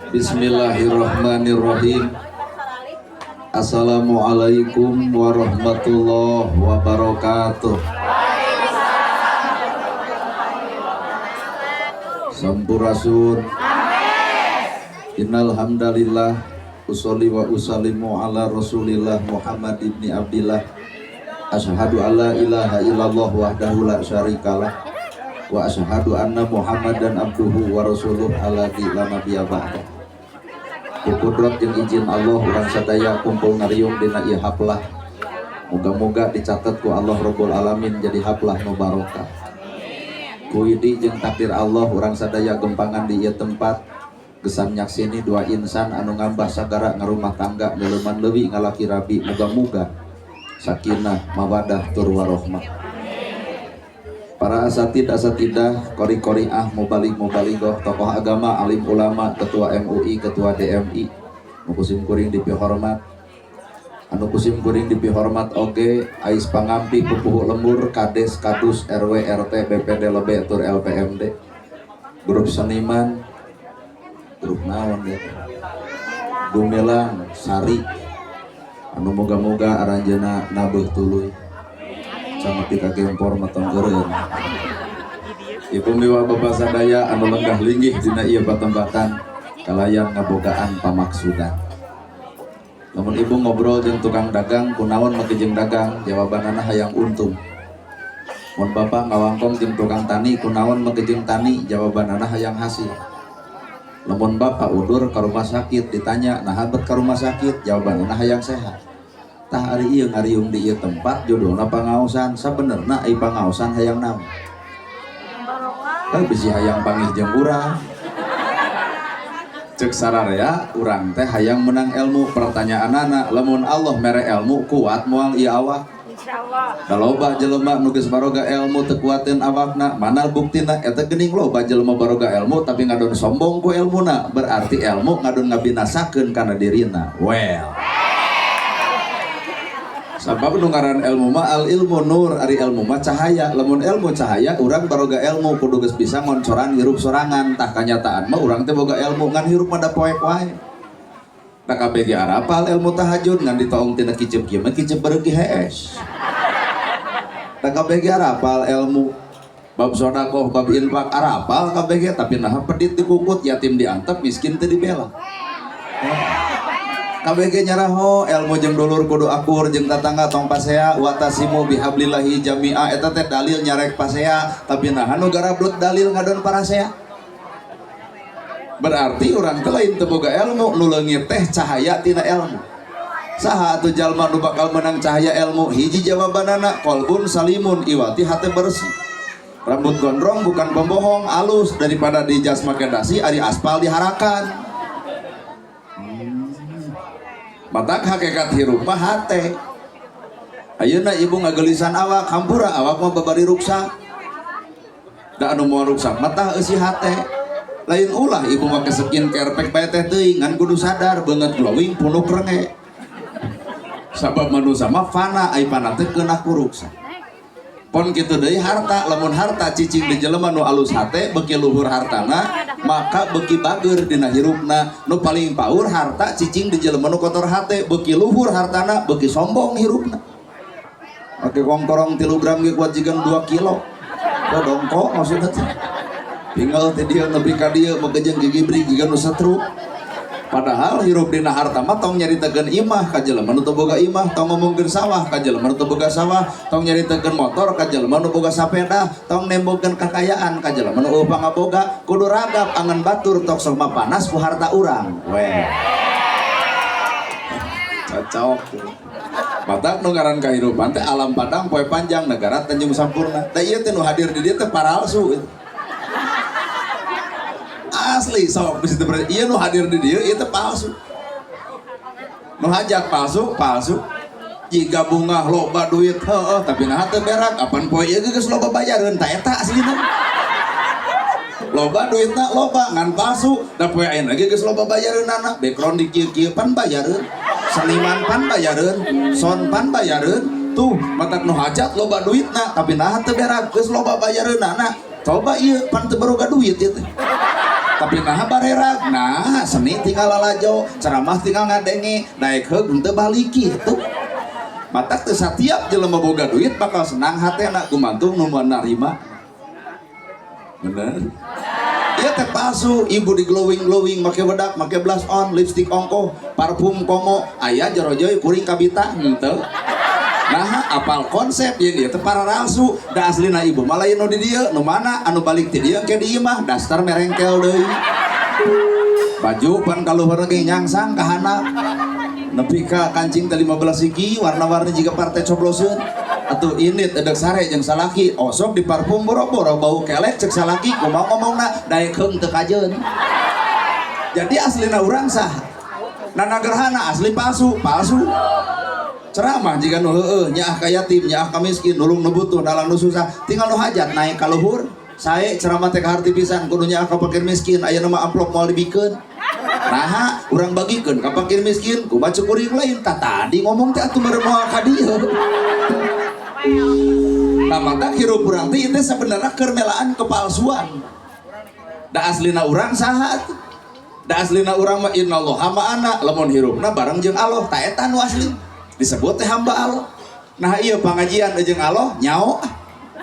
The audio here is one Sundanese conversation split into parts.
Bismillahirrahmanirrahim. Assalamualaikum warahmatullahi wabarakatuh. Sampurasun. Innal hamdalillah usolli wa usallimu ala Rasulillah Muhammad ibni Abdillah. Asyhadu alla ilaha illallah wahdahu la syarikalah wa asyhadu anna Muhammadan abduhu wa rasuluh alladzi la nabiyya ba'da. Ku kudrat jeung izin Allah urang sadaya kumpul ngariung dina ieu haplah. Moga-moga dicatat ku Allah Rabbul Alamin jadi haplah nu barokah. Ku idi jeung takdir Allah urang sadaya gempangan di ieu tempat gesan nyaksini dua insan anu ngambah sagara ngarumah tangga ngeuleman leuwih ngalaki rabi, moga-moga sakinah mawadah tur warohmah. Para asatid asatidah, qori qoriah, mubalig mubaligoh, tokoh agama, alim ulama, ketua MUI, ketua DMI, nu kusim kuring dipihormat, anu kusim kuring dipihormat oge ais pangampi pupuhu lembur, kades, kadus, RW, RT, BPD lebe tur LPMD, grup seniman, grup naon ya, Gumilang Sari, anu moga-moga aranjeuna nabeuh tuluy. Sama tika gempor matong keureun. Ibu miwa bapak sadaya anu lenggah linggih dina ieu patempatan kalayan ngabogaan pamaksudan. Lamun ibu ngobrol jeung tukang dagang, kunaon make jeung dagang, jawabanana hayang untung. Mun bapak ngawangkong jeung tukang tani, kunaon make jeung tani, jawabanana hayang hasil. Lamun bapak udur ka rumah sakit ditanya naha bet ka rumah sakit, jawabanana hayang sehat. Tah ari ieu ngariung di ieu tempat judulna pangaosan, sabenerna ai pangaosan hayang naon? Tah bisi hayang panggih jeung urang. Cek sararea urang teh hayang menang ilmu, pertanyaanana lamun Allah mere ilmu kuat moal ieu awak? Insyaallah. Da loba jelema nu geus baroga ilmu teu kuateun awakna, mana buktina eta geuning loba jelema baroga ilmu tapi ngadon sombong ku ilmuna, berarti ilmu ngadon ngabinasakeun kana dirina. Well. Sabab nu ngaran ilmu mah al ilmu nur, ari ilmu mah cahaya. Lamun ilmu cahaya, urang baroga ilmu kudu geus bisa ngoncoran hirup sorangan. Tah kanyataan mah urang teh boga ilmu ngan hirup mah da poek wae. Da kabeh ge arapal ilmu tahajud ngan ditoong tina kicep kieu mah kicep bareuki hees. Da kabeh ge arapal ilmu bab sodakoh, bab infak arapal kabeh ge, tapi naha pedit dikukut, yatim diantep, miskin teu dibela. KBG nyaraho ilmu jeung dulur kudu akur jeung tatangga tong pasea, watasimu bihablillahi jami'a eta teh dalil nyarek pasea, tapi naha nu garablek dalil ngadon parasea. Berarti urang teh lain teu boga ilmu, nu leungit teh cahaya tina ilmu. Saha atuh jalma nu bakal menang cahaya ilmu? Hiji jawabanana qalbun salimun, iwati hate bersih. Rambut gondrong bukan pembohong, alus daripada di jas make dasi ari aspal diharakan. Matak hakikat hirup mah hate. Ayeuna ibu ngagelisan awak, hampura awak mah babari ruksak. Da anu moal ruksak mah tah eusi hate. Lain ulah ibu make skincare pek bae teh teuing, ngan kudu sadar beungeut glowing punuk renge. Sabab manusia mah fana, ai fana teh keunah ku ruksak. Pon kitu deui harta, lamun harta cicing di jelema nu alus hate beuki luhur hartana, maka beuki bager dina hirupna. Nu paling paur harta cicing di jelema nu kotor hate, beuki luhur hartana beuki sombong hirupna. Make kongkorong 3 gram ge kuat jigan 2 kilo. Kok dongkok maksudna teh. Tinggal teh dia nepi ka dieu make jeung gigi brig jiga nu setruk. Padahal hirup dina harta mah tong nyaritakeun imah ka jelema nu teu boga imah, tong ngomongkeun sawah ka jelema nu teu boga sawah, tong nyaritakeun motor ka jelema nu boga sapeda, tong nembongkeun kakayaan ka jelema nu eueuh pangaboga, kudu ragap angan batur tok sok mah panas ku harta urang. Weh. Cocok. Matak nu ngaran kahirupan teh alam padang poe panjang negara Tanjung Sampurna. Teh ieu teh nu hadir di dieu teh paralsu. Asli sok bisa teu ieu nu hadir di dieu ieu teh palsu. Nu hajat palsu, palsu. Jika bunga loba duit heueuh tapi naha teu berak apan poe ieu geus loba bayareun ta eta aslina. Loba duitna loba ngan palsu da poe ayeuna ge geus loba bayareunana, background di kieu-kieu pan bayareun, seniman pan bayareun, son pan bayareun. Tuh matak nu hajat loba duitna tapi naha teu berak geus loba bayareunana. Coba ieu pan teu baroga duit ieu teh. Tapi nah barerag, nah seni tinggal lalajo, ceramah tinggal ngadenge, daek heug henteu balik kitu. Matak teu satiap jelema boga duit bakal senang hatena gumantung nu narima. Bener? Ieu teh palsu, ibu di glowing-glowing make bedak, make blush on, lipstick ongkoh, parfum komo, aya jero-jero kuring kabita henteu. Nah, apal konsep ieu ieu teh pararalsu, da aslina ibu mah lain nu di dieu, nu mana anu balik ti dieu ke di imah, dasar merengkel deui. Baju pan kaluhur ge nyangsang ka handap. Nepi ka kancing teh 15 hiji, warna-warni jiga partai cobloseun. Atuh indit edek sare jeung salaki, osok di parfum boro-boro bau kelek cek salaki kumaha ngomongna daek heung teu kajeun. Jadi aslina urang saha? Nana gerhana asli palsu, palsu. Ceramah jika nu heueuh nyaah ka yatim, nyaah ka miskin, nulung nu butuh, dalang nu susah, tinggal nu hajat naik ka luhur. Sae ceramah teh kaharti pisan kudu nyaah ka fakir miskin, ayeuna mah amplop moal dibikeun. Naha urang bagikeun ka fakir miskin, kumaha cek kuring lain tah tadi ngomong teh atuh meureun moal ka dieu. Nah mata hirup urang teh ieu teh sabenerna keur melaan kepalsuan. Da aslina urang saha atuh? Da aslina urang mah innallaha ma'ana, lamun hirupna bareng jeung Allah, ta eta nu asli. Disebut teh hamba Allah. Nah iya pengajian jeung Allah nyao.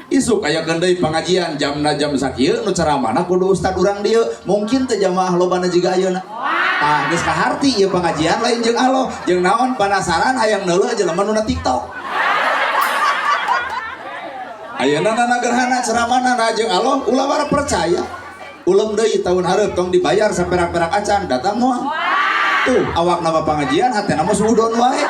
Isuk aya deui pengajian jamna jam sakieu nu ceramahna kudu ustad urang dieu. Mungkin teh jamaah lobana jiga ayeuna. Tah geus kaharti ieu pengajian lain jeung Allah, jeung naon penasaran hayang neuleuh jelema nu na TikTok. Ayeuna nana gerhana ceramahna na jeung Allah ulah wara percaya. Ulem deui tahun hareup tong dibayar saperak-perak acan datang moal. Tuh awak nama pengajian hatena mah suudon wae.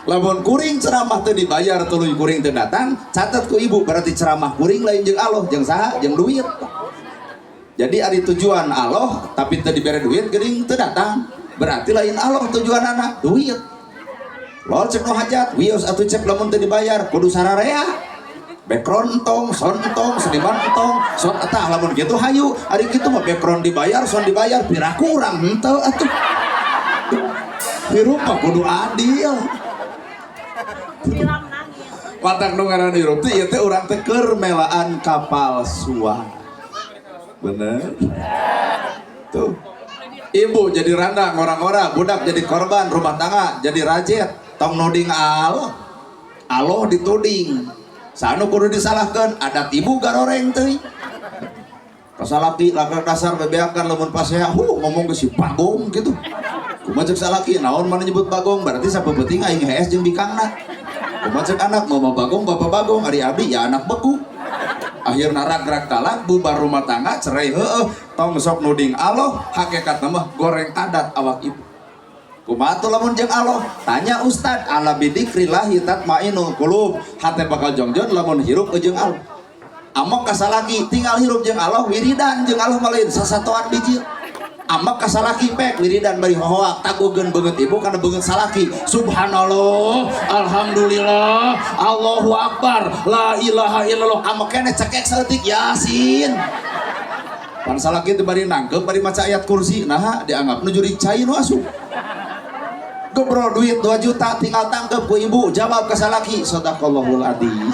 Lamun kuring ceramah teu dibayar tuluy kuring teu datang, catat ku ibu berarti ceramah kuring lain jeung Allah, jeung saha? Jeung duit. Jadi ari tujuan Allah tapi teu dibere duit geuning teu datang. Berarti lain Allah tujuan anak duit. Lol cek nu hajat, wios atuh cek lamun teu dibayar kudu sararea. Background entong, sound entong, seniman entong, sound etah lamun kitu hayu. Ari kitu mah background dibayar, sound dibayar, piraku urang henteu atuh. Hirup mah kudu adil. Matak nu ngaran hirup teh ieu teh urang teh keur melaan kapalsuan. Bener? Tuh. Ibu jadi randa ngora-ngora, budak jadi korban, rumah tangga jadi rajet, tong nuding Allah. Allah dituding. Sanu kudu disalahkan, adat ibu garoreng teuing. Kasalaki lakar dasar bebeakan lamun pasea, huh ngomong ke si Bagong gitu. Kumaha cek salaki, naon mana nyebut Bagong, berarti sapeuting aing hees jeung bikangna. Kumaha cek anak, mama Bagong, bapak Bagong, ari abdi ya anak beku. Akhirna rag-rag talak, bubar rumah tangga, cerai heueuh, tong sok nuding Allah, hakikatna mah goreng adat awak ibu. Kumaha tuh lamun jeung Allah? Tanya ustad, ala bidzikrillahi tatmainul qulub. Hate bakal jongjon lamun hirup jeung Allah. Amok ka salaki tinggal hirup jeung Allah, wiridan jeung Allah mah lain sasatoan bijil. Amok ka salaki pek wiridan bari hohoak tagogeun beungeut ibu kana beungeut salaki. Subhanallah, alhamdulillah, Allahu akbar, la ilaha illallah. Amok keneh cekek saeutik Yasin. Pan salaki teh bari nangkep bari maca ayat kursi, naha dianggap nu jurig cai nu asup. Gebro duit 2 juta tinggal tangkep ku ibu, jawab ke salaki, sadaqallahul adzim.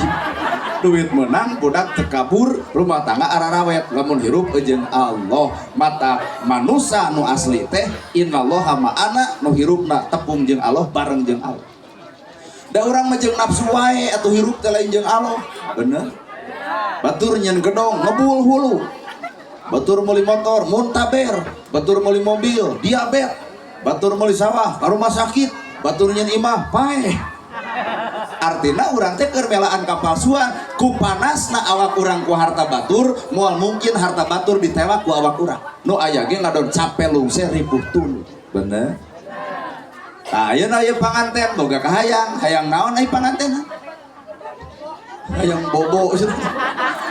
Duit menang, budak tekabur, rumah tangga ararawet, lamun hirup jeung Allah. Mata manusa nu asli teh innallaha ma'ana, nu hirupna tepung jeung Allah bareng jeung Allah. Da urang mah jeung nafsu wae atuh hirup teh lain jeung Allah. Bener? Batur nyen gedong ngebul hulu. Batur meuli motor muntaber, batur meuli mobil diabet, batur meuli sawah ka rumah sakit, batur nyen imah paeh. Artina urang teh keur melaan kapalsuan, ku panasna awak urang ku harta batur, moal mungkin harta batur ditewak ku awak urang. Nu aya ge ngadon cape lungse ripuh tuluy. Bener? Tah ayeuna ieu panganten boga kahayang, hayang naon ai panganten? Hayang bobo cenah.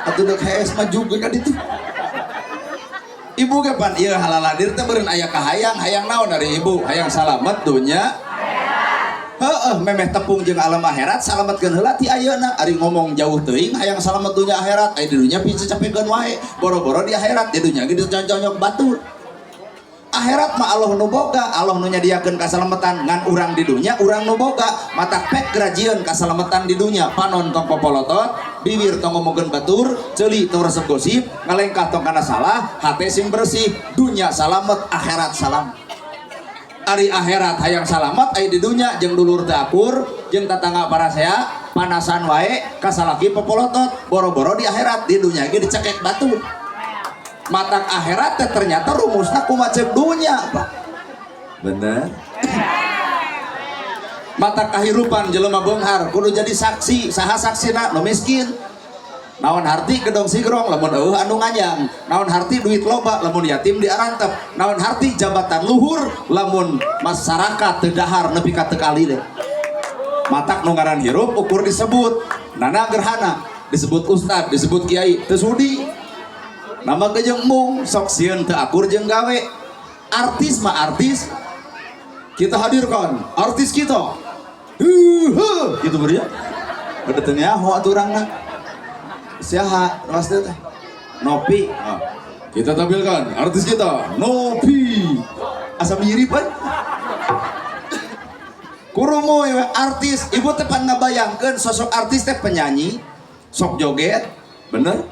Atuh deuk hees mah juga ka ditu. Ibu ge pan ieu halaladir teh beureun aya kahayang, hayang naon dari ibu? Hayang salamet dunya. Heeh, memeh tepung jeung alam akhirat salametkeun heula ti ayeuna. Ari ngomong jauh teuing hayang salamet dunya akhirat, aya di dunya picacapekeun wae. Boro-boro di akhirat di dunya ge diconyok batur. Akhirat mah Allah nu boga, Allah nu nyadiakeun kasalamatan, ngan urang di dunya urang nu boga. Matak pek gerajieun kasalamatan di dunya, panon tong popolotot, bibir tong ngomongkeun batur, ceuli tong resep gosip, ngalengkah tong kana salah, hate sing bersih, dunya salamet, akhirat salam. Ari akhirat hayang salamet, ari di dunya jeung dulur teu akur, jeung tatangga parasea panasan wae, kasalaki popolotot, boro-boro di akhirat, di dunya ge dicekek batur. Matak akhirat teh ternyata rumusna kumaha ceuk dunya, Pak. Bener. Matak kahirupan jelema beunghar kudu jadi saksi. Saha saksina? Nu miskin. Naon harti gedong sigrong lamun euweuh anu nganyang? Naon harti duit loba lamun yatim diarantep? Naon harti jabatan luhur lamun masyarakat teu dahar nepi ka teu kalile? Matak nu ngaran hirup ukur disebut. Nana gerhana disebut ustad, disebut kiai, teu sudi. Nama ge jeung mung sok sieun teu akur jeung gawe. Artis mah artis. Kita hadirkan artis kita. Huh, gitu beri ya. Udah teu nyaho atuh urangna. Siapa pasti teh? Nopi. Oh. Kita tampilkan artis kita, Nopi. Asa mirip kan? Kurumu ya, artis. Ibu teh pan ngabayangkeun sosok artis teh penyanyi, sok joget, bener?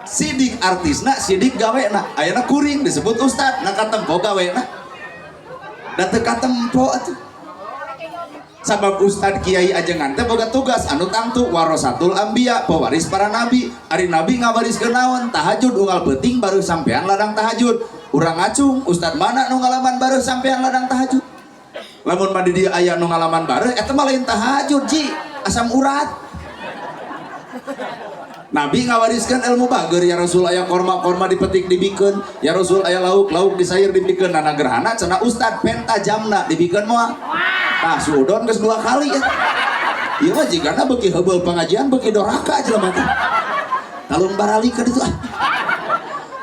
Sidik artisna, sidik gawena. Ayeuna kuring disebut ustad, nah katempo gawena. Da teu katempo atuh. Sabab ustad kiai ajengan teh boga tugas anu tangtu, warasatul anbiya, pewaris para nabi. Ari nabi ngawariskeun naon? Tahajud unggal peuting baru sampean ladang tahajud. Urang ngacung, ustad mana nu ngalaman baru sampean ladang tahajud? Lamun mah di dieu aya nu ngalaman bareuh, eta mah lain tahajud, ji, asam urat. Nabi ngawariskan ilmu bager, ya Rasul aya korma, korma dipetik dibikeun, ya Rasul aya lauk, lauk disair dibikeun. Nana gerhana cenah ustad penta jamna dibikeun moal? Tah, suudon geus dua kali ya. Ieu mah jigana beuki heubeul pengajian beuki doraka jelema teh. Talung barali ka ditu ah.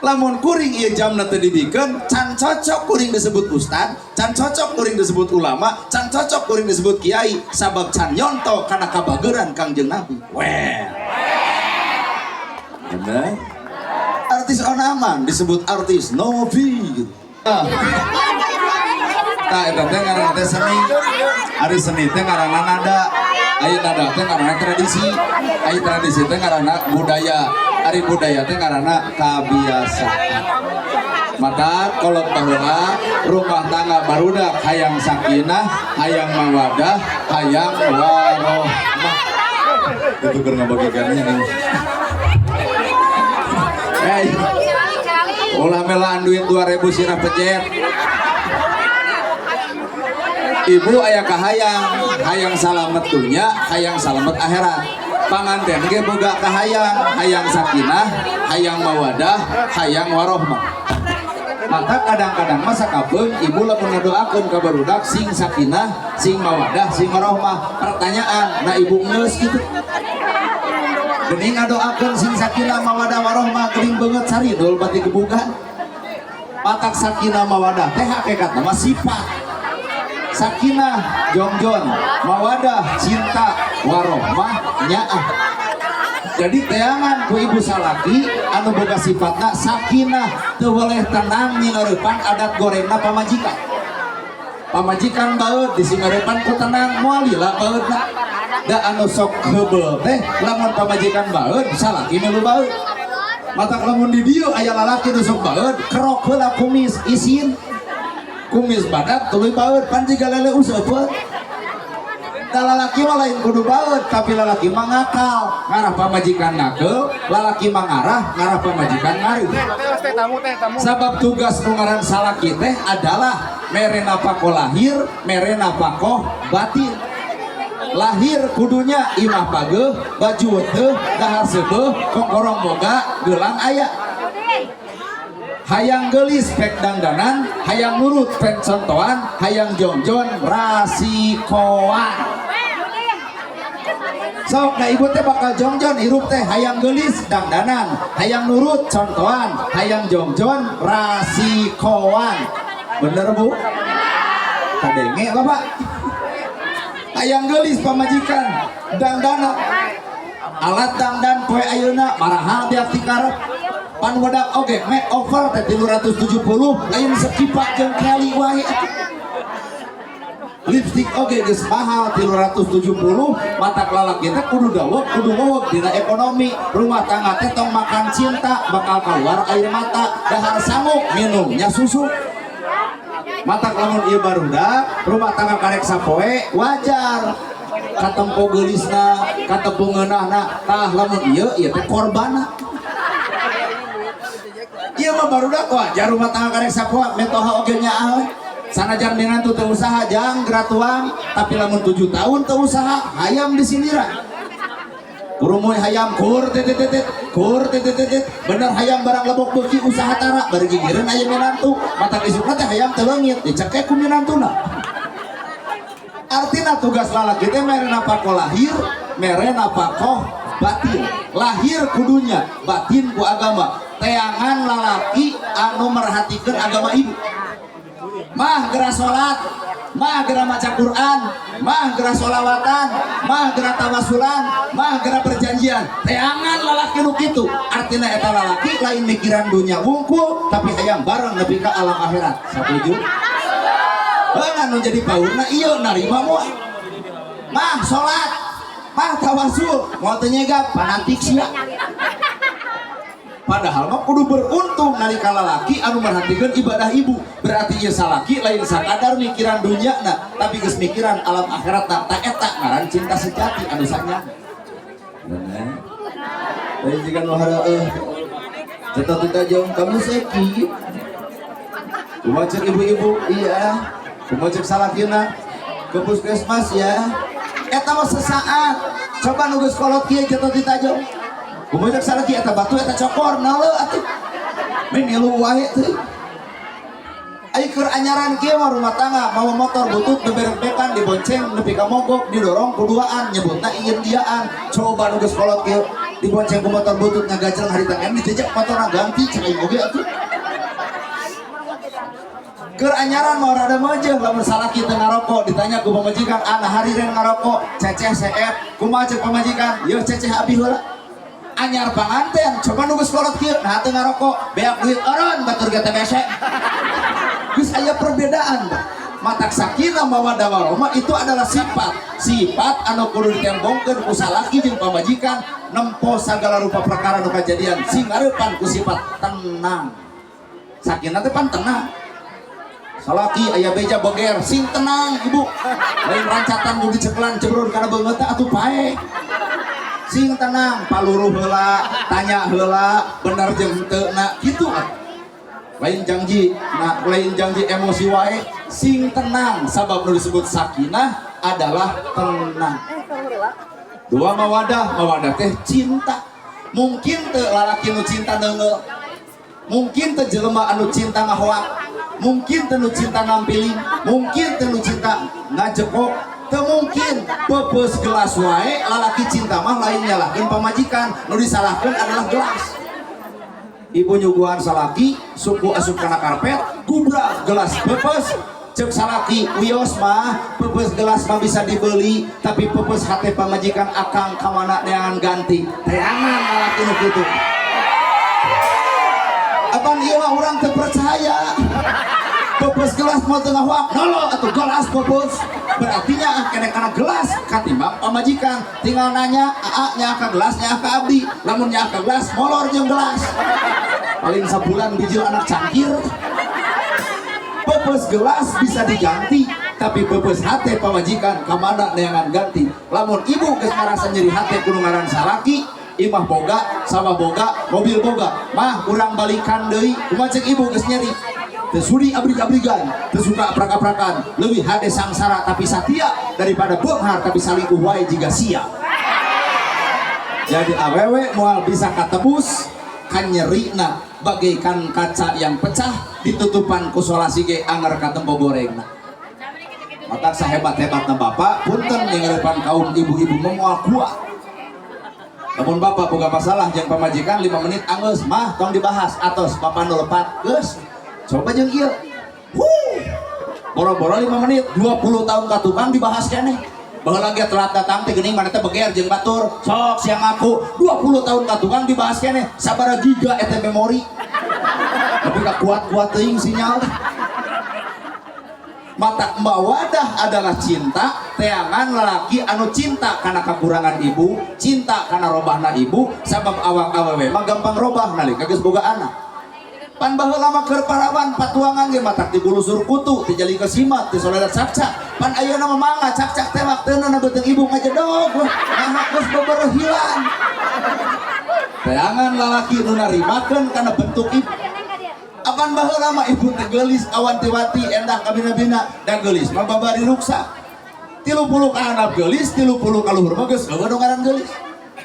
Lamun kuring ieu jamna teu dibikeun, can cocok kuring disebut ustad, can cocok kuring disebut ulama, can cocok kuring disebut kiai, sabab can nyonto kana kabageran Kangjeng Nabi. Well. Bener? Artis onaman disebut artis Novi gitu. Ah. Tah, eta teh ngaranna teh seni. Ari seni teh ngaranna nada. Ari nada teh ngaranna tradisi. Ari tradisi teh ngaranna budaya. Ari budaya teh ngaranna kabiasaan. Maka kolot baheula rumah tangga barudak hayang sakinah, hayang mawadah, hayang warohmah. Itu keur ngabagikannya nih. Hey, ulah melaan duit 2000 sirah pejet. Ibu aya kahayang, hayang salamet dunya, hayang salamet akhirat. Panganten ge boga kahayang, hayang sakinah, hayang mawadah, hayang warohmah. Maka kadang-kadang masa kapeung ibu lamun ngadoakeun ka barudak sing sakinah, sing mawadah, sing warohmah. Pertanyaan, nah ibu geus kitu. Geuning ngadoakeun sing sakinah mawadah warohmah, geuning beungeut saridul bati gebugan. Matak sakinah mawadah teh hakikatna mah sifat. Sakinah jongjon, mawadah cinta, warohmah nyaah. Jadi teangan ku ibu salaki anu boga sifatna sakinah, teu boleh tenang nyingareupan adat gorengna pamajikan. Pamajikan baeud disingareupan ku tenang, moal lila baeudna. Da anu sok heubeul teh lamun pamajikan baeud, salaki milu baeud. Matak lamun di dieu aya lalaki nu sok baeud, kerok heula kumis isin. Kumis badak tuluy baeud, pan jiga lele useupeut. Da lalaki mah lain kudu baeud, tapi lalaki mah ngakal. Ngarah pamajikan ngakeul, lalaki mah ngarah, ngarah pamajikan ngareuh. Sabab tugas nu ngaran salaki teh adalah mere nafakoh lahir, mere nafakoh batin. Lahir kudunya imah pageuh, baju weteuh, dahar seubeuh, kongkorong boga, gelang aya. Hayang geulis pek dangdanan, hayang nurut pek contohan, hayang jongjon rasikoan. Sok nah ibu teh bakal jongjon hirup teh, hayang geulis dangdanan, hayang nurut contohan, hayang jongjon rasikoan. Bener Bu? Kadenge Bapak? Hayang geulis pamajikan dangdana. Alat dangdan poe ayeuna marahal biak tikarep. Pan wedak oge makeover teh 370, lain sekipa jeung Kelly wae atuh. Lipstick oge geus mahal 370. Matak lalaki teh kudu daweg, kudu ngeweg dina ekonomi rumah tangga teh. Tong makan cinta, bakal keluar air mata. Dahar sangu, minumnya susu. Matak lamun ieu barudak rumah tangga karek sapoe, wajar katempo geulisna, katempo ngeunahna. Tah, lamun ieu, ieu teh korbana. Ieu mah barudak wajar rumah tangga karek sapoe. Mitoha oge nyaah we. Sanajan minantu teu usaha jang gratuang, tapi lamun 7 tahun teu usaha, hayam disindiran. Kurumuy hayam kur titit titit kur titit titit, bener hayam barang lebok beuki usaha tara bari gigireun aya minantu. Matak isukna teh hayam teu leungit, dicekek ku minantuna. Artina tugas lalaki teh mere napakoh lahir, mere napakoh batin. Lahir kudunya, batin ku agama. Teangan lalaki anu merhatikeun agama ibu. Mah geura salat, mah geura maca Quran, mah geura sholawatan, mah geura tawasulan, mah geura perjanjian. Teangan lalaki nu kitu. Artina eta lalaki lain mikiran dunya wungkul, tapi hayang bareng nepi ka alam akhirat. Satuju? Beungan nu jadi paurna ieu narima moal. Mah salat, mah tawasul, moal teu nyegap, fanatik sia. Padahal mah kudu beruntung nalika lalaki anu merhatikan ibadah ibu. Berarti ieu salaki lain sakadar mikiran dunya na, tapi geus mikiran alam akhirat na. Tak eta ngaran cinta sejati anu sanyang. Bener. Lain jiga nu hareueuh. Cetot ditajong kamu seki. Kumaha cek ibu-ibu? Iya. Kumaha cek salakina? Ke puskesmas ya. Eta mah sesaat. Coba nu geus kolot kieu cetot ditajong. Kumaha cek salaki? Eta batu, eta cokor, nale atuh. Min milu wae teh. Ai keur anyaran kieu mah rumah tangga mawa motor butut beberek-bekan, dibonceng nepi ka mogok, didorong ku duaan, nyebutna ingin diaan. Coba nu geus kolot kieu dibonceng ku motor butut, ngagajleng harita kan dijejak motorna, ganti cek aing oge atuh. Keur anyaran mah rada meujeuh lamun salaki teu ngarokok, ditanya ku pamajikan, "Ah, hariren ngarokok?" "Ceceh seep." "Kumaha cek pamajikan?" "Yeuh, ceceh abi heula." Anyar panganten, coba nu geus kolot kieu, nah teu ngarokok, beak duit oron, batur ge teh bese. Geus aya perbedaan, Pak. Matak sakinah mawaddah warahmah itu adalah sifat sifat anu kudu ditembongkeun ku salaki jeung pamajikan. Nempo sagala rupa perkara nu kajadian, sing ngarepan ku sifat tenang. Sakinah teh pan tenang. Salaki aya beja boger, sing tenang ibu, lain rancatan nu dicekelan cebrun kana beungeut teh atuh pae. Sing tenang, paluruh heula, tanya heula bener jeung henteu na kitu atuh. Lain janji nah, lain janji emosi wae. Sing tenang, sabab nu disebut sakinah adalah tenang. Dua, mawadah. Mawadah teh cinta. Mungkin teu lalaki nu cinta neungeul? Mungkin teu jelema anu cinta ngahoak? Mungkin teu nu cinta ngampiling? Mungkin teu nu cinta ngajekok? Teu mungkin. Peupeus gelas wae lalaki cinta mah lain nyalahkeun pamajikan, nu disalahkeun adalah gelas. Ibu nyuguhan salaki, suku asup kana karpet, gubrak, gelas peupeus. Cek salaki, "Wios mah, peupeus gelas mah bisa dibeli, tapi peupeus hate pamajikan akang kamana neangan ganti?" Teangan lalaki nu kitu. Abang, ieu mah urang teu percaya. Peupeus gelas mau tengah wak nolo atau gelas peupeus, berarti nya kene kana gelas katimbang pamajikan. Tinggal nanya, "Aa, nyaah ka gelas, nyaah ka abdi?" Lamun nyaah ka gelas, molor jeung gelas, paling sabulan bijil anak cangkir. Peupeus gelas bisa diganti, tapi peupeus hate pamajikan kamana neangan ganti? Lamun ibu geus ngarasa nyeri hate kudu ngaran salaki, imah boga, sawah boga, mobil boga, "Mah, urang balikan deui." Kumaha cek ibu? "Geus nyeri, teu sudi abrig-abrigan, teu suka aprak-aprakan. Leuwih hade sangsara tapi satia daripada beunghar tapi salingkuh wae jiga sia." Jadi awewe moal bisa katebus kan nyerina, bagaikan kaca yang pecah ditutupan ku solasi ge anger katempo gorengna. Matak sahebat-hebatna bapak, punten, ngarepan kaum ibu-ibu moal kuat. Lamun bapak boga masalah jeung pamajikan, 5 menit anggeus, "Mah, tong dibahas, atos bapak nu lepat." Geus. Coba jeung ieu. Huh. Boro-boro 5 menit, 20 tahun ka tukang dibahas keneh. Baheula ge telat datang teh geuning mana teh beger jeung batur. Sok sia ngaku 20 tahun ka tukang dibahas keneh sabaraha giga eta memori. Tapi ka kuat-kuat teuing sinyal. Mata mawadah adalah cinta, teangan lalaki anu cinta karena kekurangan ibu, cinta karena robahna ibu, sabab awak awewe mah gampang robah nalika geus boga anak. Pan baheula mah keur parawan patuangan ge matak digulusur kutu, ti jali ke simat, ti soledat cakcak. Pan ayeuna mah mangga cakcak teh wakteuna na beuteung ibu ngajedog, nah geus beberehilan. Teangan lalaki nu narimakeun kana bentuk ibu. Apan baheula mah ibu teh geulis awan tiwati endah kabina-bina da geulis mah babari ruksa. 30 ka handap geulis, 30 ka luhur mah geus eueuh nu ngaran geulis.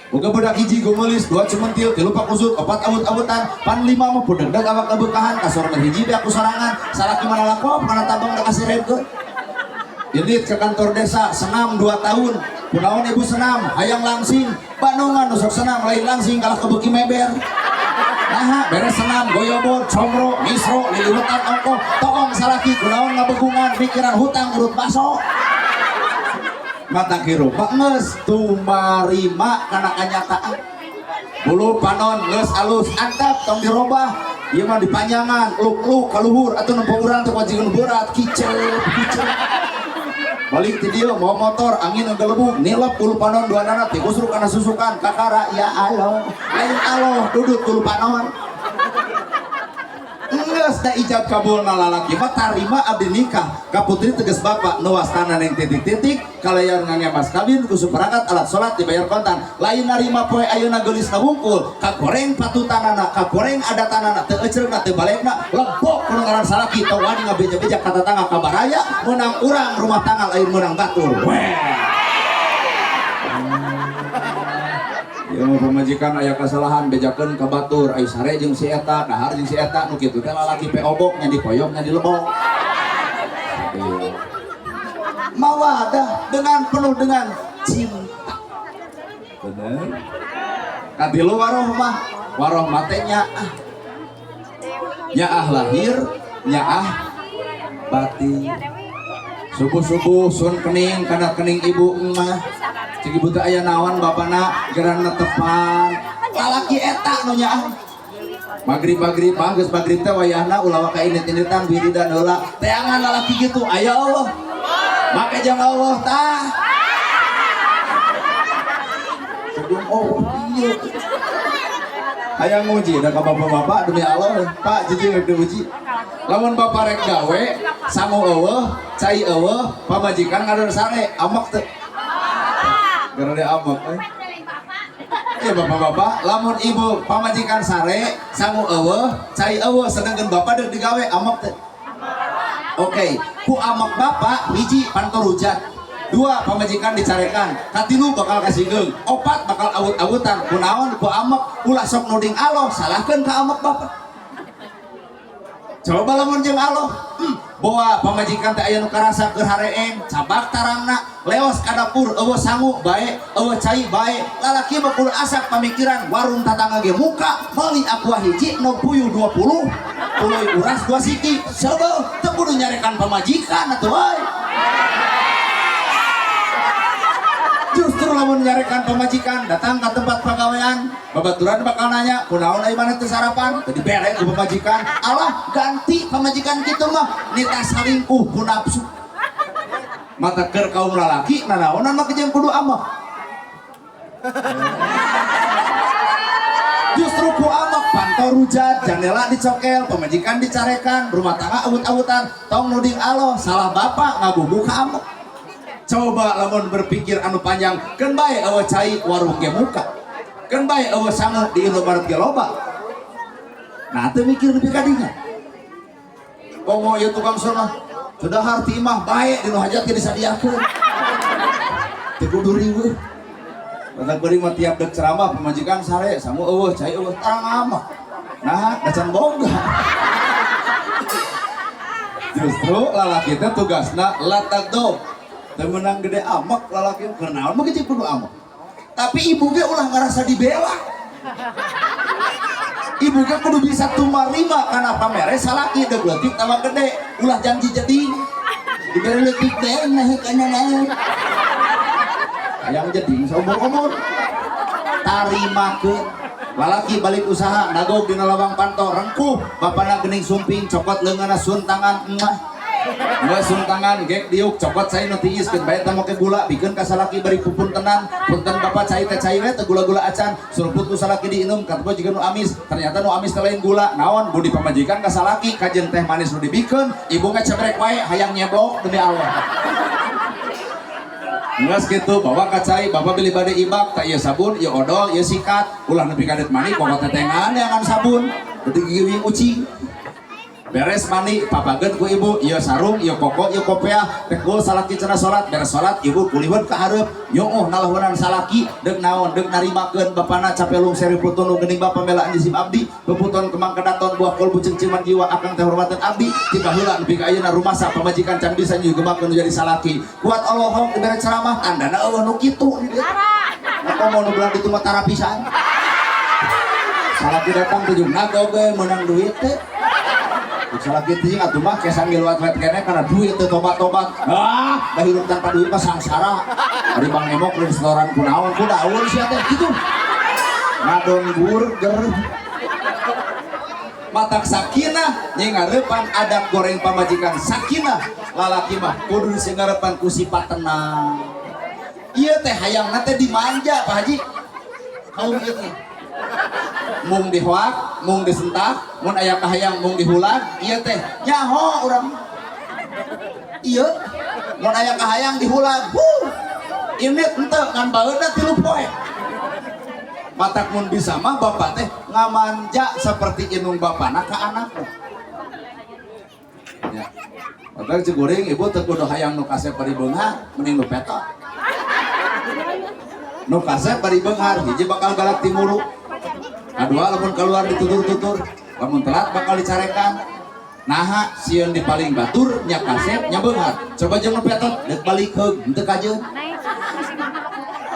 Boga budak hiji geumelis, dua cementil, tilu pakusut, opat awut-awutan, pan lima mah pudegdeg awak kabeukahan, kasor mah hiji beak sorangan, salaki mana lakop, mana tabang da kasirebkeun. Indit ke kantor desa, senam 2 tahun, kunaon ibu senam, hayang langsing, bandungan nusok senam, lain langsing kalah kebeki meber. Nah, beres senam, goyobor, comro, misro, liliwetan ongkoh, toong salaki, kunaon ngabegungan, mikiran hutang urut baso. Mata hirup mah geus tumarima kana kanyataan. Bulu panon geus alus antap tong dirobah. Ieu mah dipanjangan, luk-luk ka luhur atuh nempo urang teh wajikan berat, kicep, kicep. Balik ti dieu mawa motor angin ngegelebug nilep bulu panon dua nana tikusruk kana susukan kakara ya Allah. Lain Allah dudut bulu panon. Geus da ijab kabulna lalaki mah tarima abdi nikah ka putri tegas bapak nu wastana neng titik-titik kalayan ngange mas kawin ku seperangkat alat salat dibayar kontan lain narima poe ayeuna geulisna wungkul kagoreng patutanana kagoreng adatanana teu eceurna teu balegna lebok kudu ngaran salaki tong wani ngabeja-beja ka tatangga ka baraya meunang urang rumah tangga lain meunang batur weh. Ya pamajikan aya kesalahan bejakeun ka batur ai sare jeung si eta dahar jeung si eta nu kitu teh lalaki peobok nya dipoyok nya dilebok. Mawadah dengan penuh dengan cinta. Bener. Katilu warohmah, warohmah teh nyaah. Nyaah lahir, nyaah batin. Subuh-subuh sun kening kana kening ibu emah. Cik ibu teh aya naon bapana geran tepan. Lalaki eta nu nyaah. Magrib-magrib mah geus magrib teh wayahna ulah waka init-initan wiridan heula. Teangan lalaki kitu aya Allah. Make jeung Allah tah. Sebelum Allah ieu. Hayang nguji da ka bapak-bapak demi Allah, Pak jijing rek diuji. Lamun bapak rek gawe, sangu eueuh, cai eueuh, pamajikan ngadon sare, amek teu. Gara dia amek eh. Iya bapak-bapak, lamun ibu pamajikan sare, sangu eueuh, cai eueuh, sedangkan bapak dek digawe amek teu. Oke, ku amek bapak hiji pantor hujat. Dua pamajikan dicarekan, katilu bakal kasinggeung, opat bakal awut-awutan, kunaon ku amek ulah sok nuding Allah, salahkeun ka amek bapak. Coba lamun jeung Allah, bawa pamajikan teh aya nu karasa keur hareeng, cabak tarangna, leos ka dapur, eueuh sangu bae, eueuh cai bae, lalaki mah kudu asak pamikiran, warung tatangga ge muka, meuli aqua hiji nu puyuh 20, tuluy uras 2 siki, seubeuh teu kudu nyarekan pamajikan atuh euy. Justru lamun nyarekan pamajikan datang ke tempat pagawean, babaturan bakal nanya, kunaon ai maneh teu sarapan? Teu dibere ku pamajikan. Alah, ganti pamajikan kitu mah nita salingkuh ku nafsu. Mata keur kaum lalaki nanaonan mah jeung kudu amek. Justru ku amek pantau rujat, jandela dicokel, pamajikan dicarekan, rumah tangga awut-awutan, tong nuding Allah, salah bapak ngagugu ka amek. Coba lamun berpikir anu panjang, keun bae eueuh cai warung ge muka. Keun bae eueuh sangu di Indomaret ge loba. Nah, teu mikir nepi ka dinya. Komo ieu tukang sono, sudah harti mah bae dinu hajat ge disadiakeun. Teu kudu riweuh. Batak beuring mah tiap deuk ceramah pamajikan sare, sangu eueuh, cai eueuh, tarang amah. Nah, da can boga. Justru lalaki teh tugasna latagdob. Teu meunang gede amek lalaki keur naon mah ge kudu amek. Tapi ibu ge ulah ngarasa dibela. Ibu ge kudu bisa tumarima kana pamere salaki deuk leutik tambah gede, ulah janji jadi. Dibere leutik teh nah kana naon. Hayang jeding saumur-umur. Tarimakeun. Lalaki balik usaha nagog dina lawang panto rengkuh, bapana geuning sumping cokot leungeunna sun tangan emah. Nggak sun tangan gek diuk cokot cai nu tiis keun bae teh make gula bikeun ka salaki bari pupuntenan punten bapak cai teh cai we teh gula-gula acan suruput ku salaki diinum katupa jiga nu amis ternyata nu amis teh lain gula naon budi pamajikan ka salaki kajen teh manis nu dibikeun ibu ngecebrek wae hayang nyeblok demi Allah. Nges gitu bawa ka cai bapak beli bade ibak tak ieu sabun ieu odol ieu sikat ulah nepi ka det mandi pokok tetengan neangan sabun beuti gigi ucing. Beres mandi papageun ku ibu ieu sarung ieu koko ieu kopeah tekul salaki cenah salat beres salat ibu kuliweun ka hareup nyuuh nalahunan salaki deuk naon deuk narimakeun bapana capelung seri putun nu geuning bapa melaan jisim abdi peputon kemang kedaton buah kolbu cengciman jiwa akang teh hormatan abdi tiba heula nepi ka ayeuna rumasa pamajikan can bisa nyugemakeun nu jadi salaki kuat Allahong dibere ceramah tandana eueuh nu kitu di dieu komo nu belah ditu mah tara pisan salaki datang tujuh nagog we meunang duit teh. Salaki teh atuh mah kesan ngiluat-luat keneh karena duit teh tobat-tobat. Ah, da hirup tanpa duit mah sangsara. Ari Bang Emok restoran kunaon ku daun sia teh kitu. Ngadon burger. Matak sakinah nyingareupan adat goreng pamajikan sakinah lalaki mah kudu disingareupan ku sifat tenang. Ieu teh hayangna teh dimanja Pak Haji. Kaum ieu teh. Mung dihoak, mung disentak, mun aya kahayang mung dihulag, ieu teh nyaho urang. Ieu mun aya kahayang dihulag, huh. Ini henteu ngan baeudna 3 poe. Matak mun bisa mah bapak teh ngamanja seperti indung bapana ka anakna. Ya. Matak cek kuring ibu teu kudu hayang nu kasep bari beunghar, mending nu petot. Nu kasep bari beunghar hiji bakal galak timuru. Kadua lamun keluar ditutur-tutur, lamun telat bakal dicarekan. Naha sieun dipaling batur nya kasep nya beunghar. Coba jeung nu petot deuk balik heug henteu kajeun.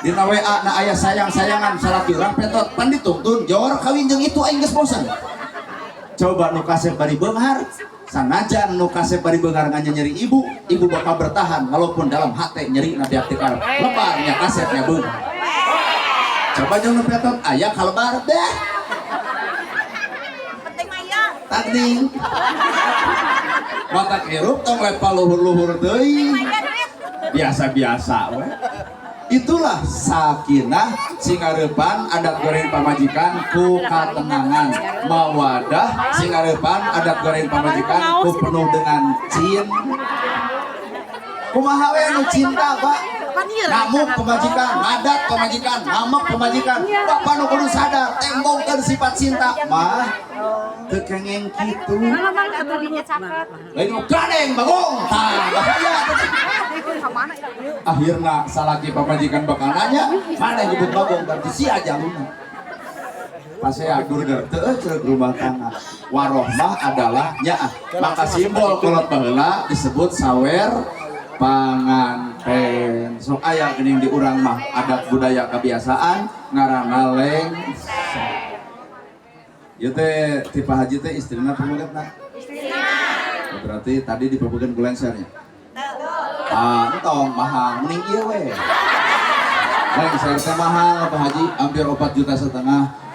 Dina WA na aya sayang-sayangan salaki urang petot pan dituntun jor kawin jeung itu aing geus bosen. Coba nu kasep bari beunghar, sanajan nu kasep bari beunghar nganyeri ibu, ibu bakal bertahan walaupun dalam hate nyeri na biak tikar. Lebar nya kasep nya beunghar. Coba jeung nu petot aya kalebar deh. Penting mah Tading. Matak hirup tong lepa luhur-luhur teuing. Biasa-biasa we. Itulah sakinah singareupan adat goreng pamajikan ku katenangan, mawadah singareupan adat goreng pamajikan ku penuh dengan cinta. Kumaha we nu cinta, Pak? Ngamuk pamajikan, ngadat pamajikan, ngamuk pamajikan. Bapak nu kudu sadar, tembongkeun sifat cinta. Mah teu kengeng kitu. Lain nu gadeng bagong. Tah, bahaya. Akhirna salaki pamajikan bakal nanya, mana yang nyebut bagong berarti si aja luna. Pasea burger teu ceuk rumah tangga. Warohmah adalah nyaah. Maka simbol kolot baheula disebut sawer panganten. Sok aya geuning di urang mah adat budaya kebiasaan ngaranna lengser. Ieu teh ti Pak Haji teh istrina pamegetna? Istrina. Berarti tadi dipabegeun ku lengsernya. Ah, entong mahal, mending ieu we. Lengser teh mahal Pak Haji, hampir 4,5 juta.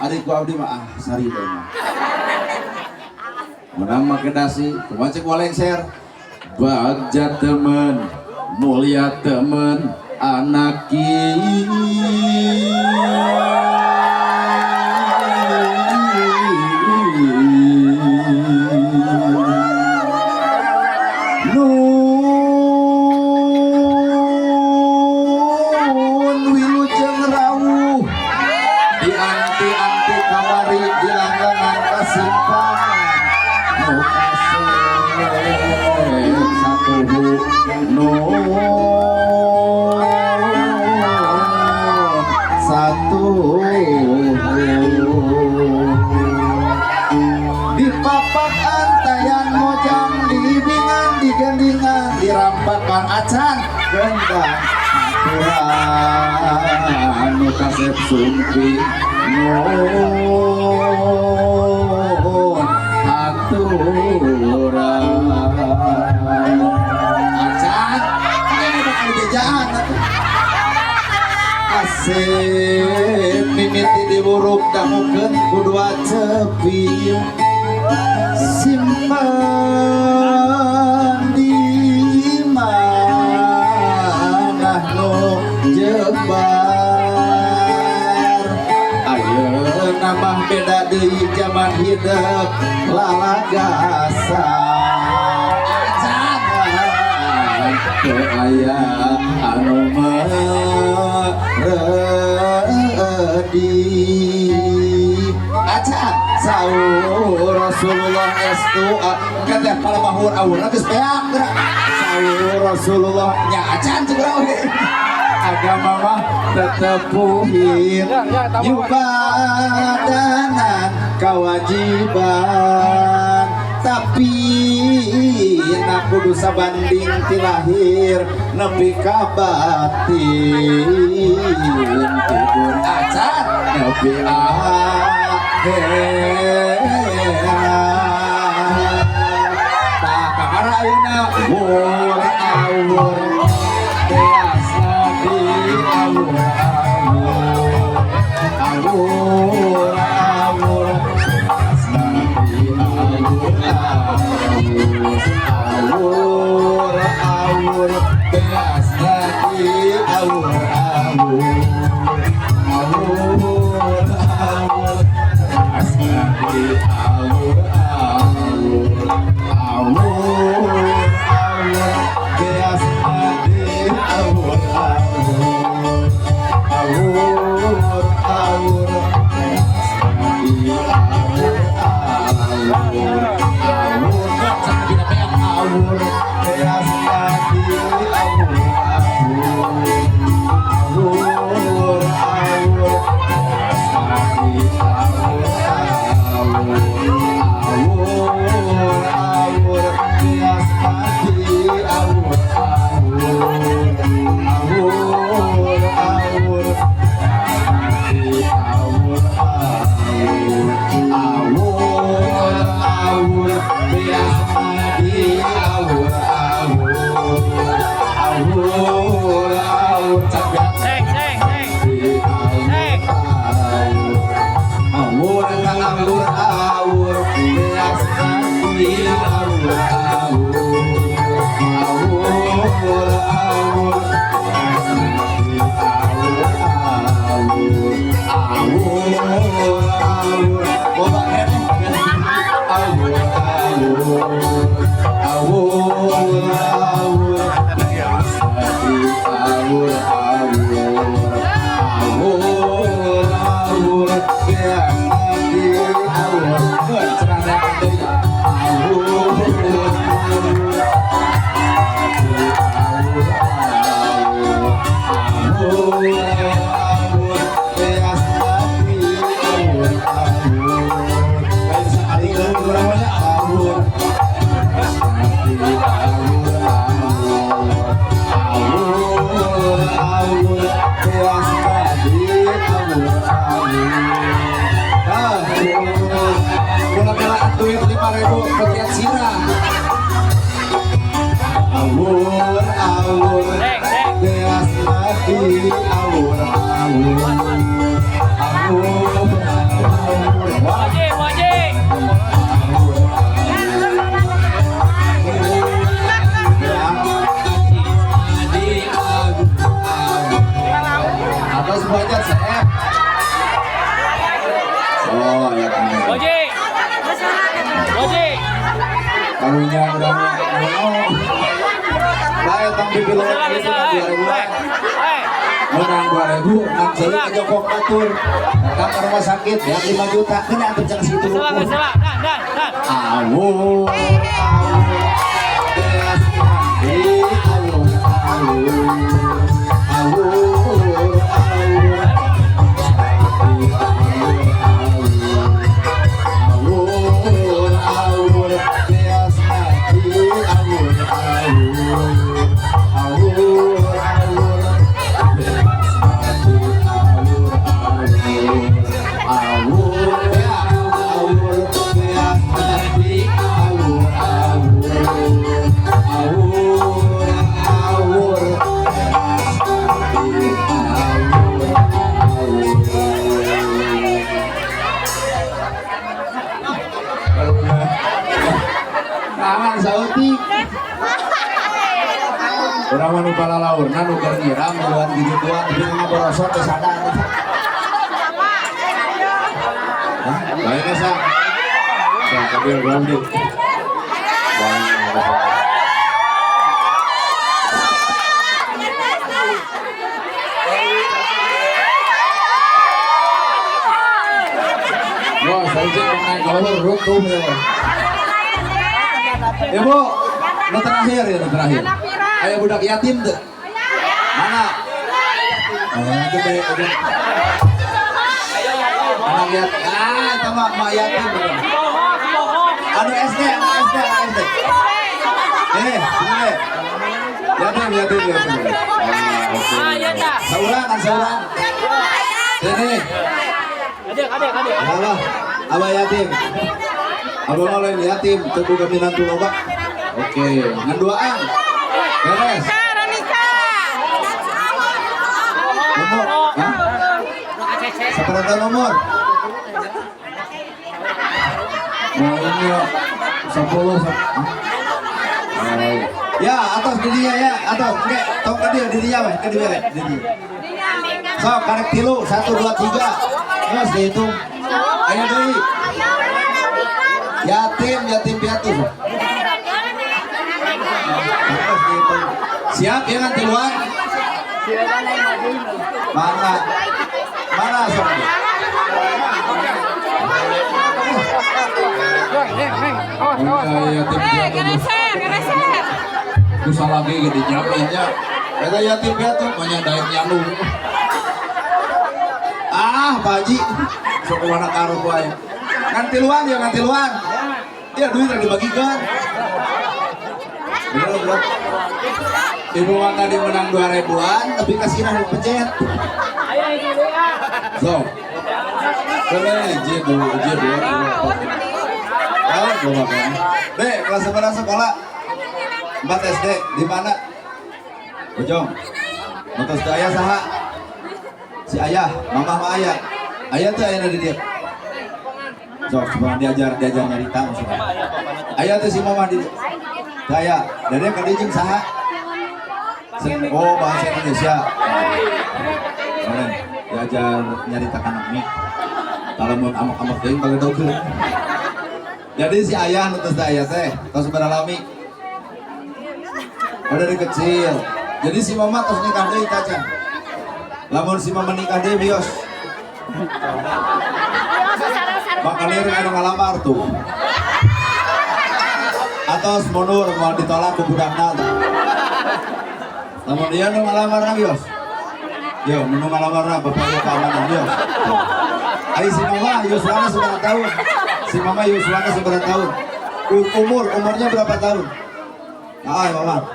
Ari ku abdi mah ah sari we mah. Menang make dasi, kumaha cek lengser? Bagja temen, mulia temen, anak Nun wilujeng rawuh di anti-anti kamari di langgangan kasimpangan nu kasep satuhu nun satuhu di papak antayan mojang diibingan digendingan dirampakan acan gendang aturan nu kasep sumping nun aturan acan ini bakal bejaan atuh. Dijamukeun ku dua cepil simpan di mana nu jebar. Ayeuna mah beda deui zaman, hidup lalagasa acan teu aya anu meredi acan. Saur Rasulullah estu kan teh palamahur awur geus beak geura. Saur Rasulullah nya acan ceuk urang oge, agama mah tetepuhin nyubadanan kewajiban, tapi na kudu sabanding ti lahir nepi ka batin, tidur acan nepi akhirat. Tah, kakara ayeuna wur awur beasna di awur awur, awur awur beasna di awur awur, awur awur beasna di awur awur, awur awur beasna di awur awur, awur awur beasna di awur awur, awur awur beasna di awur awur, awur awur beasna di awur awur, awur awur beasna di awur awur, awur awur beasna di awur awur, awur awur di awur awur, awur awur beasna di awur awur, awur awur cak Seng, seng, seng. Di awur awur, awur awur beasna di awur awur, awur awur beasna di awur awur, awur awur boba keneh awur awur, awur awur beasna di awur awur, awur awur beasna di awur cerana deui awur awur awur awur awur beasna di awur awur. Lain sakali urang mah nya awur di awur awur, awur awur beasna di awur awur. Ah, bola-bolaan duit 5.000 bagian sirah. Awur awur Seng, seng. Beasna di awur awur, awur awur. Wah. Wajib, wajib. Awur awur di awur awur. Atau semuanya saya. Oh ya, teman. Wajib. Wajib. Karunya urang oh. Bae tong dipilih Salah, itu salah. 2000. Hei, hei. Menang 2000 enam jeli ke jokok batur. Datang ke rumah sakit ya 5 juta kena atuh jangan segitu Salah, ukur. salah. Dan, dan, dan. Awur awur beasna di awur awur, awur awur di awur awur, awur awur beasna di awur awur, awur awur beasna di awur awur, awur ya awur beasna di awur awur, awur awur. Ngan saeutik. Urang mah nu palalaurna nu keur nyiram miluan gigituan tapi ngaborosot teu sadar. Hah? Lainnya sa. Sa kabil grounded. Wah, saya naik kolor runtuh ya. Ibu, nu terakhir ya, nu terakhir. Ayo budak yatim tuh. Mana? Oh, itu baik. Anak yatim. Ah, itu mak yatim. Anu SD, anu SD, anu SD. Sini. Yatim, yatim, yatim. Saurang kan saurang. Sini. Adek, adek, adek. Alah, abah yatim. Abah mah lain yatim, teu boga minantu loba. Oke, ngan duaan. Beres. Umur, hah? Sabaraha umur? Nah, ini ya 10. Ya, atas didinya ya, atas. Oke, tong ka dieu didinya we, ka dieu we, didinya. Sok karek 3, 1 2 3. Geus dihitung. Aya deui. Yatim, yatim piatu. Siap ya kan tiluan? Mana? Mana sok? Yatim piatu. Susah lagi gede nyaminnya. Eta yatim piatu banyak daek nyalung. Ah, Pak Haji. Sok kumaha karep wae. Ngan tiluan ya, ngan tiluan. Ya duit rek dibagikan. Bener, bro. Ibu mah tadi menang 2.000-an, tapi kasihna nu pencet. So. Kene J2, J2. Ah, gua makan. Dek, kelas berapa sekolah? 4 SD, di mana? Bojong. Motos teu aya saha? Si ayah, mamah mah ayah. Ayah tuh ayah di dia. Sok, coba diajar nyarita maksudnya. Ayah tuh si mamah di dia. Daya, dari ka dieu jeung saha? Oh, bahasa Indonesia. Boleh diajar nyarita kana mik. Kalau mun amok-amok teuing bagedogeun. Jadi si ayah nu tos ayah teh, tos beralami. Oh, dari kecil. Jadi si mama tos nikah deui tacan. Lamun si mama nikah deui bios. Makanya anu ngalamar tuh. Atau mundur mau ditolak ku budakna. Lamun dia nu ngalamarna bios. Yo, nu ngalamarna bapak ieu keamanan bios. Ai si mama yuswana sabaraha tahun? Si mama yuswana sabaraha tahun? Umurnya berapa tahun? Ah, mama.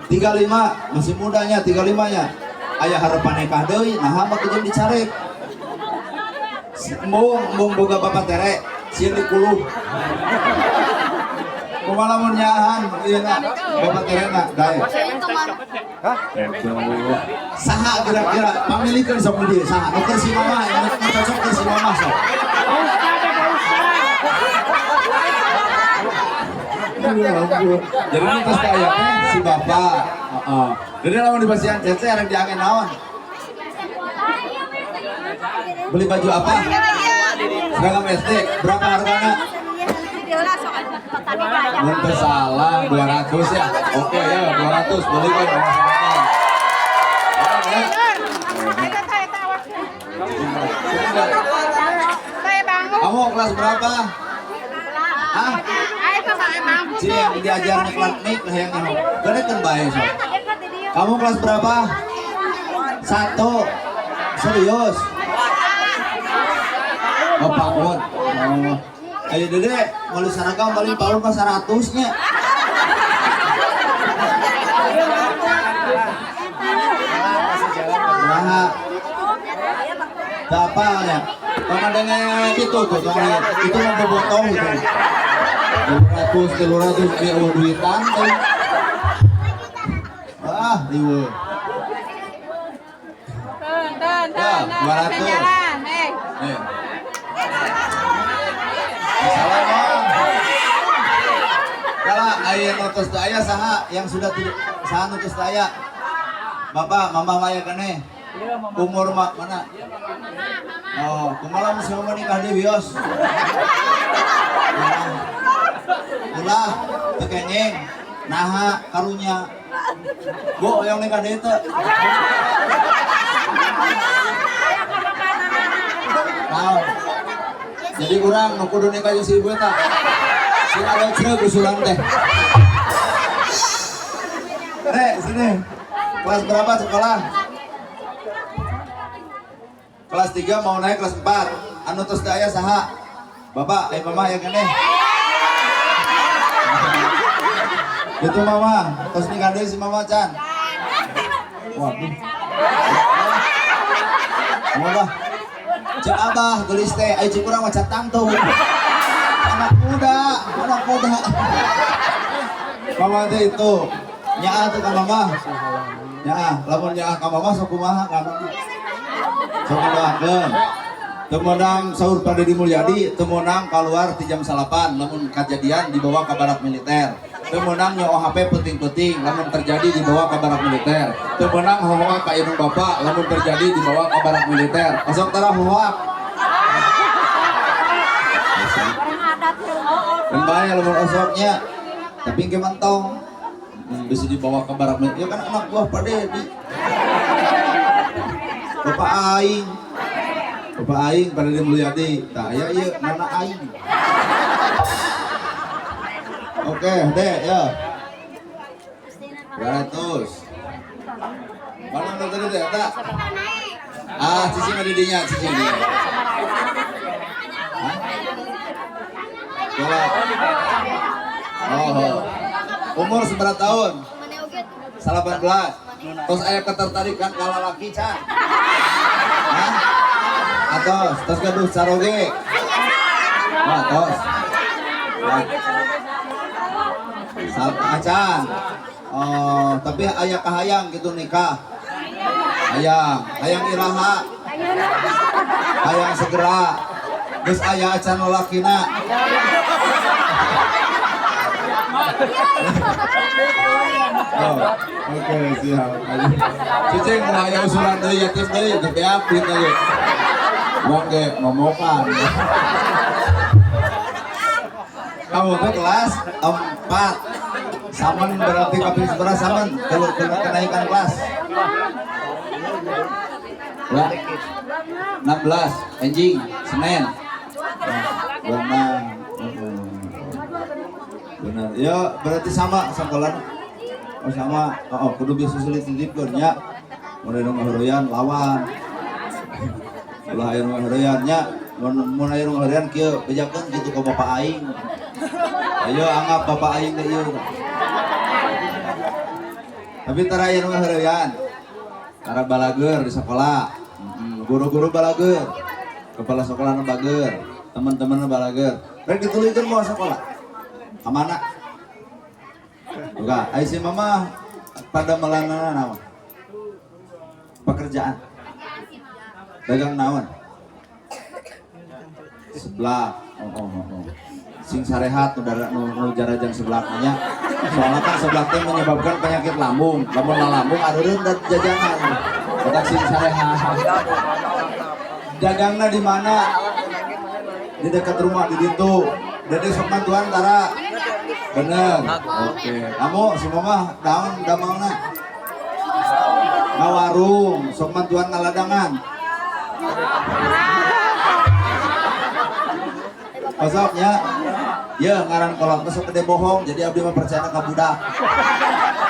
35, masih mudanya 35-nya. Aya harapan nikah deui, nah mah jeung dicarek. Embung boga bapak tere, sieun dikuluh. Kumaha lamun nyaahan ieu na bapak terena dae. Hah? Saha kira-kira pamilikeun sok di dieu saha? Nu keur si mama, nu cocok keur si mama sok. Jadi nu tos aya teh si bapak. Heeh. Jadi lamun dipasihan cece rek diangen naon? Beli baju apa? Seragam SD, berapa harganya? Mun teu salah 200 ya. Oke ya, 200 beli kan. Kamu kelas berapa? Hah? Cing diajar ngeklat nik hayang nyaho. Gede kan bae sok. Kamu kelas berapa? 1. Serius? Oh, Pak. Oh. Ayo Dede, meuli seragam paling paling ka 100 nya. Nah, apa ya? Tong adanya itu tuh, tong itu mah bobotong gitu. 200, 300 dia eueuh duitan teh. Ah, riweuh. Ya, 200. Nih. Salah, Bang. Kala. Aya nu tos teu aya saha yang sudah tidak, saha nu tos teu aya? Bapak, mama aya keneh. Umur mak mana? Oh, kumaha lamun si mama nikah deui, wios? Ulah, teu kenging. Naha karunya. Bu, yang nikah deui teu? Naon? Jadi urang nu kudu nikah jeung si ibu eta. Si ada ceuk usulan teh. Nek, sini. Kelas berapa sekolah? Kelas 3 mau naik kelas 4. Anu tos teu aya saha? Bapak, mama yang keneh. Itu mama, tos nikah deui si mama can. Waduh. Mama. Cek abah geulis teh, ai cek urang mah can tangtu. Anak muda, anak muda. Mama teh itu. Nyaah tuh ka mama. Nyaah, lamun nyaah ka mama sok kumaha ka mama. Sok kumahakeun. Teu meunang saur Pak Dedi Mulyadi, teu meunang keluar ti jam 9 lamun kajadian dibawa ke barak militer. Teu meunang nyoo HP penting-penting lamun terjadi dibawa ke barak militer. Teu meunang hohoa ka indung bapak lamun terjadi dibawa ke barak militer. Osok tara hohoa. Dan bahaya lamun osoknya. Tapi ke mentong. Bisa dibawa ke barak militer. Ya kan anak buah Pak Dedi. Bapak aing. Bapak aing Pak Dedi Mulyadi. Tah aya ieu nana aing. Oke, Dek, ya. 200. Mana nu tadi teh eta? Ah, cicing di dinya, cicing di dinya. Hah? Coba. Oh, oh. Umur seberapa tahun? 18. Terus aya ketertarikan ka lalaki can? Hah? Atos, tos gaduh caroge. Wah, tos. Acan. Oh, tapi aya kahayang gitu nikah. Hayang, hayang iraha. Hayang segera. Geus aya acan lalakina. Oh, oke, siap. Cicing mau aya usulan deui yatim deui, teu beak duit deui. Wong ge ngomokan. Kamu tuh kelas 4. Samen berarti kaping sabaraha samen kalau kenaikan kelas. Lah, 16, anjing, Senin. Benar. Benar. Ya, berarti sama sekolah. Oh, sama. Oh, oh, kudu bisa sulit titipkeun nya. Mun aya nu ngahoreyan lawan. Ulah aya nu ngahoreyan nya. Mun aya nu ngahoreyan kieu bejakeun kitu ka bapak aing. Ayo anggap bapak aing teh ieu. Tapi tara aya nu ngahoreyan. Tara balageur di sekolah. Guru-guru balageur. Kepala sekolah nu bageur, teman-teman balageur. Rek dituluykeun moal sekolah. Ka mana? Buka, ai si mama pada melanana naon? Pekerjaan. Dagang naon? Seblak. Oh, oh, oh, oh. Sing sarehat nu dara, nu jarajang seblak nya. Soalnya kan seblak teh menyebabkan penyakit lambung. Lamun lambung areureun dan jajanan. Otak sing sarehat. Dagangna di mana? Di dekat rumah di ditu. Dede sok bantuan tara. Bener. Oke. Kamu si mama daun damangna. Ngawarung, sok bantuan ngaladangan. Osoknya, ya ngaran kolot mah sok gede bohong, jadi abdi mah percaya ka budak.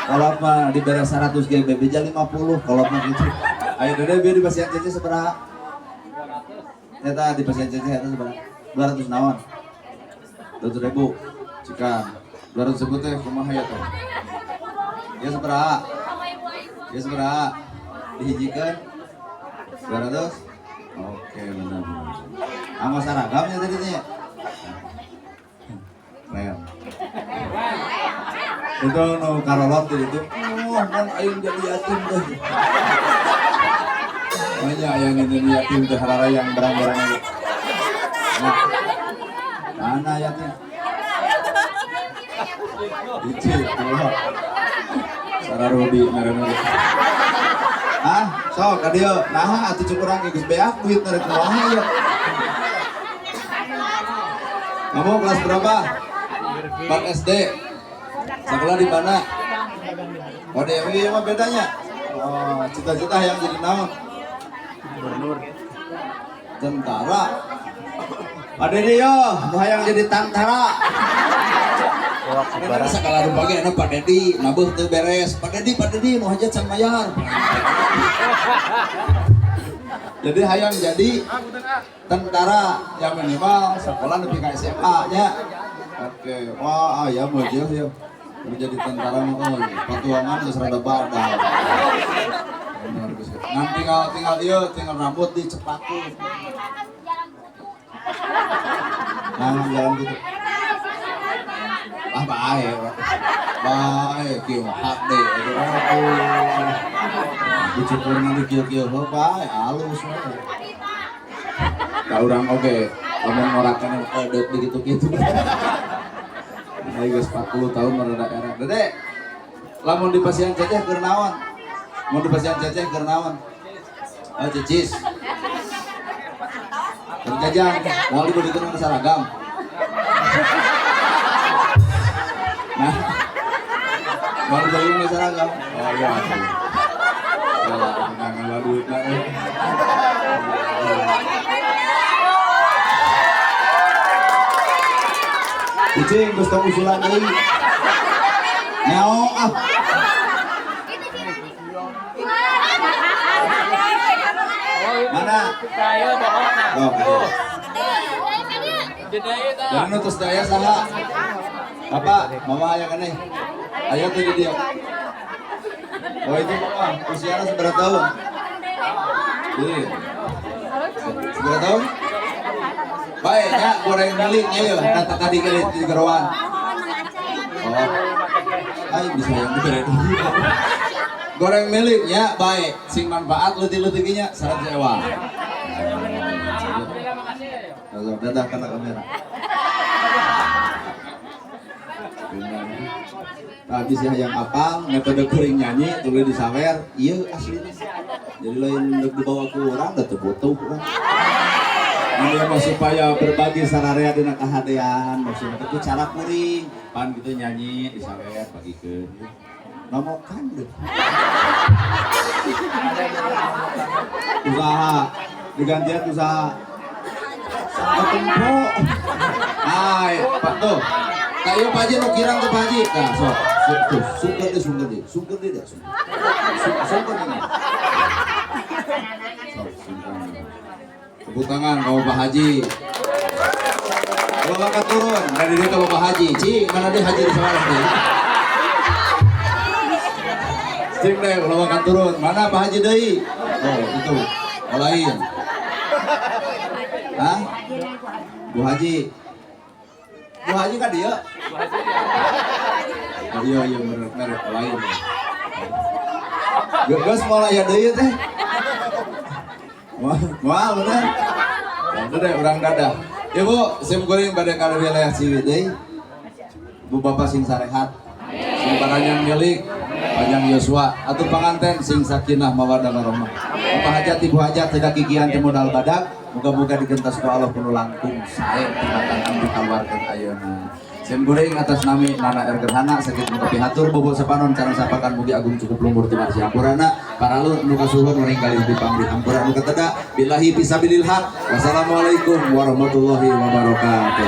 Kolot mah dibere 100 ge bebeja 50, kolot mah gitu. Ayo dede bieu di pasian cece sabaraha? Eta di pasian cece eta sabaraha? 200 naon? 200.000. Cika. 200.000 teh kumaha ya teh? Ya sabaraha? Ya sabaraha? Dihijikeun? 200? Oke, benar, benar. Sama seragamnya tadi teh. Keren. Itu nu karolot tadi itu. Oh, kan aing jadi yatim teh. Banyak yang jadi yatim teh hararayang barang-barang itu. Nah, mana yatim? Hiji, dua. Sararudi ngaranna. Ah, sok ka dieu. Naha atuh cuk urang geus beak duit rek kumaha ieu. Kamu kelas berapa? 4 SD. Sekolah di mana? Oh, di MI mah bedanya. Oh, cita-cita yang jadi naon? Gubernur. Tentara. Pak Dedi yo, nu hayang jadi tentara. Karena segala rupa ge anu Pak Dedi, nabeuh teu beres. Pak Dedi nu hajat can mayar. Jadi hayang jadi tentara yang minimal sekolah lebih ke SMA nya. Oke, wah ya mau jauh ya. Mau jadi tentara mah oh, patuangan geus rada badal. Bener geus. Ngan tinggal tinggal ieu tinggal rambut dicepakeun. Nah, jalan gitu. Ah, bae. Bae kieu mah hade. Aduh. Dicukur nanti kieu-kieu heuh bae halus we. Ka urang oge lamun ngorakeun edeut begitu-gitu. Ayo geus 40 tahun rada era. Dede, lamun di pasihan ceceh keur naon? Mun di pasihan ceceh keur naon? Oh, cicis. Keur jajan, moal dibelikeun seragam. Nah, moal dibelikeun seragam. Oh iya. Ya, menang duitna euy. Kucing geus tong usulan deui. Nyao ah. Mana? Saya bohong. Oh, Jadi Jadi nu tos daya saha? Bapak, mama aya keneh. Aya tuh di dia. Oh itu mama, usianya seberapa tahun? Iya. Seberapa tahun? Baik, ya, goreng miliknya ya, kata tadi kali di gerowan. Oh, ayo bisa yang diberi. Goreng miliknya baik, sing manfaat leutik-leutikinya 100 ewa. Dadah kena kamera. Habis ya yang apal metode kuring nyanyi tulis disawer, iya aslinya. Jadi lain dibawa ke orang, dah butuh urang. Ini mau supaya berbagi sararea dina kahadean, maksudnya itu cara kuring, pan gitu nyanyi disawer bagikeun. Nomokan deh. Usaha digantian usaha. Ketempo. Hai, Pak tuh. Kayak Pak Haji nu kirang tuh Pak Haji. Nah, sok, sok tuh, sungkeun deh, sungkeun deh, sungkeun deh, deh, sungkeun. Sungkeun ini. Sok, sungkeun. Tepuk tangan kamu Pak Haji. Kalau bakat turun, dari dia kalau Pak Haji. Ci, mana deh Haji di sana deh. Cing deh, kalau bakat turun, mana Pak Haji deui? Oh, itu. Oh, lain. Hah? Bu Haji. Bu Haji kan dia? Oh, iya iya bener bener lain. Geus moal aya deui teh. Moal bener. Udah deh urang dadah. Ibu, sim kuring bade ka wilayah Ciwidey. Bu bapak sing sarehat. Sing paranjang milik, panjang yuswa atau panganten sing sakinah mawaddah warahmah. Bapak hajat ibu hajat tidak kikian teu modal badak. Muga-muga digentos ku Allah kudu langkung sae tibatan abdi kaluarkeun ayeuna. Sim kuring atas nami Nana R Gerhana sakit muka pihatur bobo sapanon cara sapakan mugi agung cukup lumbur ti marsi hampurana paralun nu kasuhun uring galih dipamri hampura nu kateda billahi fisabilil haq. Wassalamualaikum warahmatullahi wabarakatuh.